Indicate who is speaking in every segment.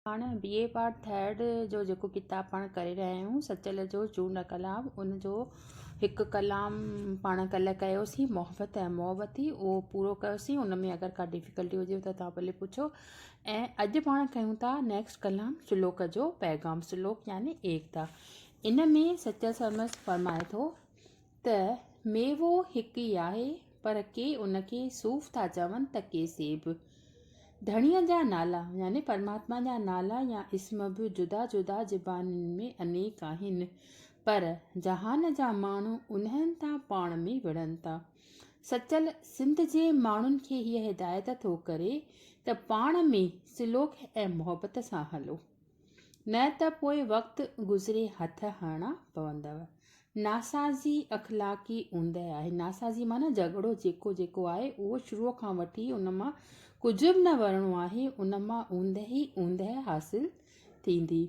Speaker 1: پاڻ بي اي part third جو جيڪو ڪتاب پاڻ ڪري رهيا آهيون سچل جو چونڊ ڪلام ان جو هڪ ڪلام پاڻ ڪلهه ڪيوسين محبت ۽ محبتي اهو پورو ڪيوسين ان ۾ اگر ڪا ڊفيڪلٽي هجي ته توهان ڀلي پڇو ۽ اڄ پاڻ ڪيون ٿا نيڪسٽ ڪلام سلوڪ جو پيغام سلوڪ يعني ايڪتا ان ۾ سچل سرمست فرمائي ٿو ته ميوو هڪ ئي آهي، پر ڪي ان کي صوف ٿا چون ته ڪي سيب. ڌڻيء جا نالا يعني پرماتما جا نالا يا اسم به جدا جدا زبانن ۾ انيڪ آهن، پر جهان جا ماڻهو انهن تان پاڻ ۾ وڙهن ٿا. سچل سنڌ جي ماڻهن کي هيء هدايت ٿو ڪري ته پاڻ ۾ سلوڪ ۽ محبت سان هلو. نه ته پوء وقت گذري هٿ هڻڻا پوندؤ. ناسازي اخلاقي اوندهه آهي. ناسازي معنيٰ جهڳڙو جيڪو جيڪو آهي اهو شروع کان وٺي ان مان ڪجهه به نه ورڻو آهي ان مان اوندهه ئي اوندهه حاصل ٿيندي.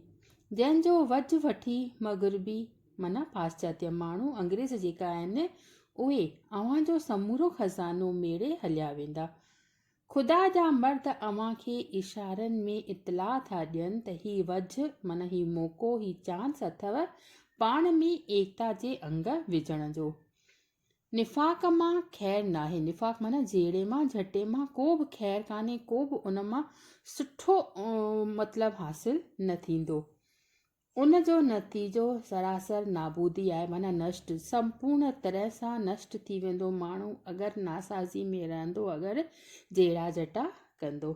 Speaker 1: جنهن جو وجهه وٺي مغربي معنيٰ پاسچاتيه ماڻهو انگريز جيڪا آهن اهي اوهان جو سمورو خزانو ميڙي هليا ويندا. خدا جا مرد اوهان کي اشارن ۾ اطلاع ٿا ڏين ته هي وجهه معنيٰ هي موقعو، هي چانس اٿئو پاڻ ۾ ايڪتا جي انگ وجهڻ جو. نفاق مان خير ناهي. نفاق معنيٰ جهيڙي مان، جهٽي مان ڪو به خير ڪانهي، ڪو به ان مان سٺو مطلب حاصل نه ٿيندو. ان جو نتيجو سراسر نابودي آهي معنيٰ نشٽ، سمپورڻ طرح سان نشٽ ٿي ويندو ماڻهو اگر ناسازي ۾ رهندو اگر جهيڙا جهٽا ڪندو.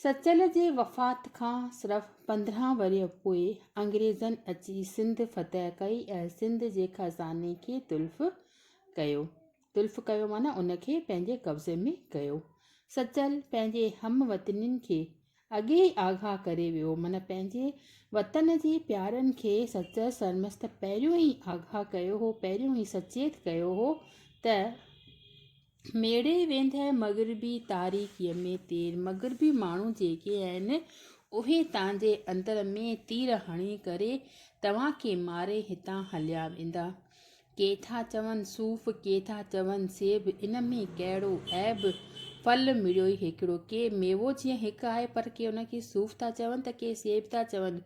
Speaker 1: سچل جي وفات کان صرف 15 ورهيه پوء انگريزن اچي سنڌ فتح ڪئي ۽ سنڌ جي خزاني کي تلف ڪيو. تلف ڪيو معنيٰ ان کي پنهنجي قبضي ۾ ڪيو. سچل پنهنجي هم وطنين کي اڳي ئي آگاهه ڪري ويو. معنيٰ پنهنجي وطن جي پيارن کي سچل سرمست پهريون ئي آگاهه ڪيو هو، پهريون ئي سچيت ڪيو هو ته ميڙي ويندهه مغربي تاريڪيء ۾ تير، مغربي ماڻهو جيڪي آهن، اهي تان جي اندر ۾ تير هڻي ڪري توهان کي ماري هتان هليا ويندا. ڪي ٿا چون صوف، ڪي ٿا چون سيب، ان ۾ ڪهڙو عيب، ڦل مڙيوئي هيڪڙو. ڪي ميوو جيئن هڪ آهي پر ڪي ان کي صوف ٿا چون ته ڪي سيب ٿا چون،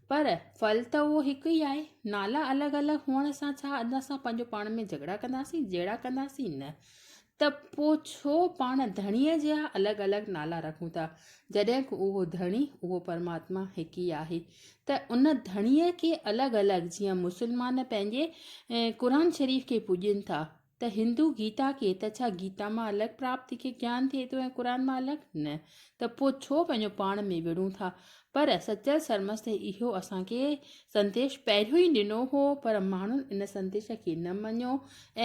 Speaker 1: پر ڦل ته اهو هڪ ئي آهي. نالا الڳ الڳ هئڻ سان ڇا اسان پنهنجو پاڻ ۾ جهڳڙا ڪنداسين، جهيڙا ڪنداسين؟ نه. ته پوء ڇو پاڻ ڌڻيء جا الڳ الڳ نالا رکون ٿا، جڏهن ڪه اهو ڌڻي، اهو پرماتما هڪ ئي آهي ته ان ڌڻيء کي الڳ الڳ جيئن مسلمان پنهنجي قرآن شريف کي پوڄين ٿا ته هندو گيتا کي ته ڇا گيتا مان الڳ پراپتي کي گيان ٿئي ٿو ۽ قرآن مان الڳ؟ نه ته پوء ڇو پنهنجو پاڻ ۾ وڙهون ٿا پر سچل سرمست اهو اسان کي سنديش پهريون ئي ڏنو هو پر ماڻهن ان سنديش کي نه مڃيو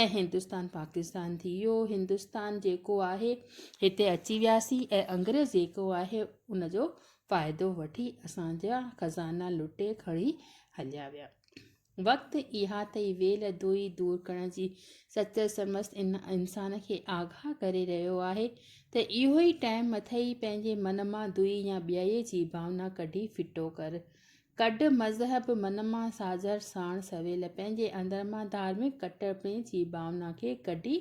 Speaker 1: ۽ هندستان پاڪستان ٿي ويو هندستان جيڪو آهي هتي اچي وياسين ۽ انگريز جيڪو آهي ان جو فائدو وٺي اسان جا خزانا لٽي کڻي هليا ويا. وقت اها اٿئي ويل دوئي دور ڪرڻ جي. سچل سرمست ان انسان کي آگاهه ڪري رهيو آهي ته اهو ئي ٽائيم اٿئي پنهنجي من مان دوئي يا ٻيائي جي ڀاونا ڪڍي ڦٽو ڪر. ڪڍ مذهب من مان ساجهر ساڻ سويل پنهنجي اندر مان ڌارمڪ ڪٽرپڻي جي ڀاونا کي ڪڍي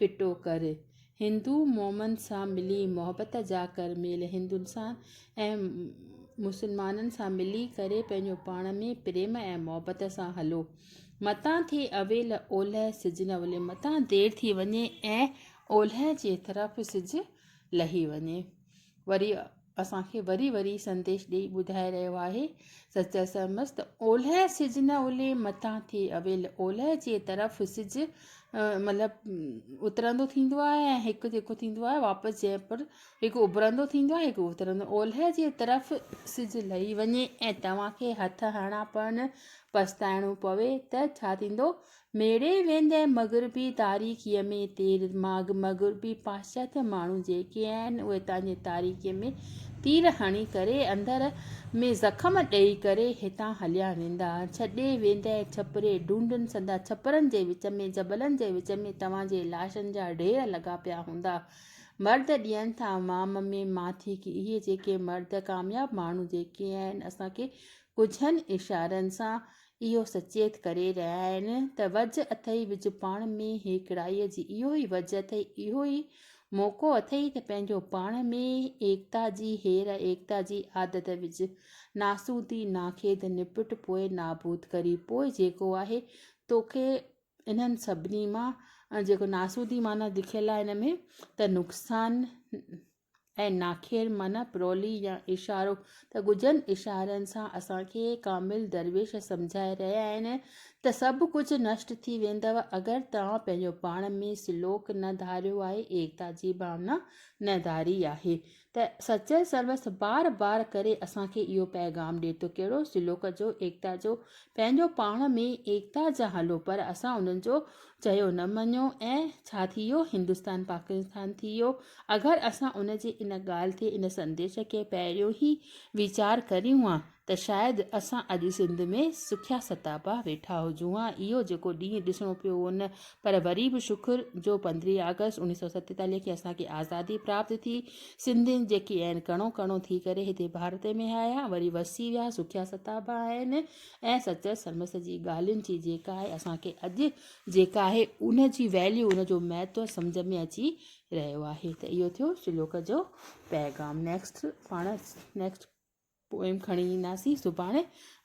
Speaker 1: ڦٽو ڪر. هندو مومن سان ملي محبت جا ڪر ميل هندن سان ۽ مسلمانن سان ملي ڪري پنهنجو پاڻ ۾ پريم ۽ محبت سان هلو متان ٿئي اويل اولهه سج نه ولي متان دير ٿي وڃي ۽ اولهه جي طرف سج لهي وڃي وري اسان کي وري وري سنديش ڏيئي ٻڌائي رهيو آهي سچل سرمست ته اولهه سج نه الي متان ٿئي اويل اولهه جي طرف سج مطلب اترندو ٿيندو آهي ۽ هڪ جيڪو ٿيندو آهي واپس جنهن پر هڪ اڀرندو ٿيندو آهي هڪ اترندو اولهه جي طرف سج لهي وڃي ۽ توهان کي هٿ هڻا پڻ پستائڻو پوي ته ڇا ٿيندو ميڙي ويندي مغربي تاريڪيء ۾ تير ماڳ مغربي پاشچاتيه ماڻهو جيڪي آهن اهي تان جي تاريڪيء ۾ تير هڻي ڪري اندر ۾ زخم ڏئي ڪري هتان هليا ويندا ڇڏي ويندي ڇپري ڍونڍن سندا ڇپرن جي وچ ۾ جبلن جي وچ ۾ توهان جي لاشن جا ڍير لڳا پيا هوندا مرد ڏين ٿا مام ۾ ماٿي کي اهي جيڪي مرد ڪامياب ماڻهو جيڪي آهن اسان کي ڳجهن اشارن سان اهو سچيت ڪري رهيا آهن ته وجهه اٿئي وجهه پاڻ ۾ هيڪڙائيء جي اهو ئي وجهه اٿئي اهو ئي موقعو اٿئي ته پنهنجو پاڻ ۾ ايڪتا جي هير، ايڪتا جي عادت وجهه. ناسودي ناکيد نپٽ پوء نابود ڪري. پوء جيڪو آهي توکي انهن سڀني مان جيڪو ناسودي معنيٰ لکيل آهي ان ۾ ته نقصان ۽ ناخير معنيٰ پرولي يا اشارو ته ڳجهن اشارن سان اسان کي ڪامل درويش سمجهائي رهيا آهن ته سڀ ڪجهه نشٽ ٿي ويندو اگر توهان پنهنجو پاڻ ۾ سلوڪ نه ڌاريو آهي ايڪتا جي ڀاونا نه ڌاري آهي ته سچل سروس بار بار ڪري اسان کي اهو پيغام ڏي ٿو ڪهڙو سلوڪ جو ايڪتا جو پنهنجو پاڻ ۾ ايڪتا جا هلو پر اسان انهن جو چيو نه مڃيو ۽ ڇا ٿي ويو هندستان پاڪستان ٿي ويو اگر اسان ان جي ان ڳالهه تي ان سنديش کي پهريون ئي ويچار ڪريون ها ته شايد اسان اڄ سنڌ ۾ سکيا ستابا ويٺا هجون ها اهو جيڪو ڏينهن ڏسڻو پيو هو نه پر وري به شڪر جو پندرهين آگسٽ 1947 کي اسان کي آزادي پراپت ٿي سنڌين جيڪي آهن ڪڻو ڪڻو ٿي ڪري هتي ڀارت ۾ آيا وري وسي ويا سکيا ستابا آهن ۽ سچل سرمست جي ڳالهين جي جيڪا آهي اسان کي اڄ جيڪا آهي ان جي ويليو ان جو مهتو سمجهه ۾ اچي رهيو آهي ته اهو ٿيو شلوڪ جو پيغام نيڪسٽ پاڻ نيڪسٽ پوئم کڻي اينداسين سڀاڻي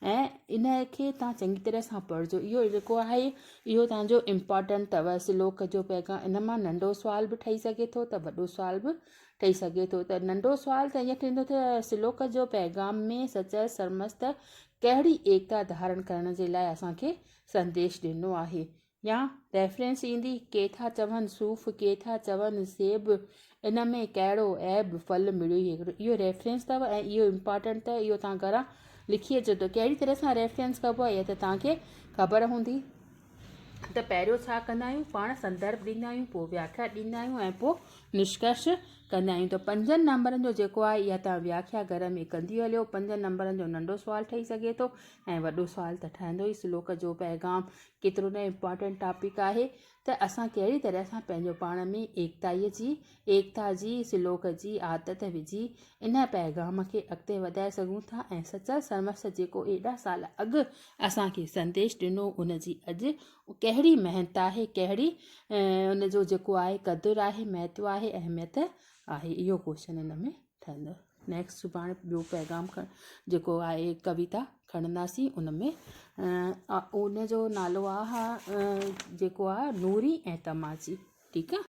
Speaker 1: ۽ ان کي تان چڱي طرح سان پڙهجو اهو جيڪو آهي اهو تان جو امپارٽنٽ اٿو شلوڪ جو پيغام ان مان ننڍو سوال به ٺهي سگهي ٿو ته وڏو سوال به ٺهي سگهي ٿو ته ننڍو سوال ته ائين ٿيندو ته سلوڪ جو پيغام ۾ سچل سرمست ڪهڙي ايڪتا ڌارڻ ڪرڻ جي لاء اسان کي سنديش ڏنو آهي يا ريفرنس ايندي ڪي ٿا چون صوف ڪي ٿا چون سيب ان ۾ ڪهڙو عيب ڦل مڙيو ئي هڪڙو اهو ريفرنس اٿو ۽ اهو امپارٽنٽ اٿو اهو توهان گهران لکي اچو ته ڪهڙي طرح سان ريفرنس ڪبو آهي اها ته توهان کي خبر هوندي ته پهريون ڇا ڪندا آهيون پاڻ سندرڀ ڏيندا آهيون پوء وياکيا ڏيندا آهيون ۽ پوء نشڪرش ڪندا آهيون ته پنجن نمبرن جو جيڪو آهي اها توهان وياکيا گهر ۾ ڪندي هليو پنجن نمبرن جو ننڍو سوال ٺهي سگهي ٿو ۽ وڏو سوال ته ٺهندو ئي سلوڪ جو پيغام ڪيترو نه امپارٽنٽ ٽاپڪ آهي ته اسان ڪهڙي طرح سان پنهنجو پاڻ ۾ ايڪتائي جي ايڪتا جي سلوڪ جي عادت وجهي ان پيغام کي اڳتي وڌائي سگهون ٿا ۽ سچل سرمست جيڪو ايڏا سال اڳ اسان کي سنديش ڏنو ان جي اڄ ڪهڙي مهنت آهي ڪهڙي ان جو جيڪو آهي قدر آهي مهتو آهي اهميت آهي اهو ڪوشچن ان ۾ ٺهندو نيڪسٽ سڀاڻي ٻيو پيغام کڻ جيڪو آهي ڪويتا کڻنداسين ان ۾ ان جو نالو آهي جيڪو آهي نوري ۽ تماچي ٺيڪ آهي.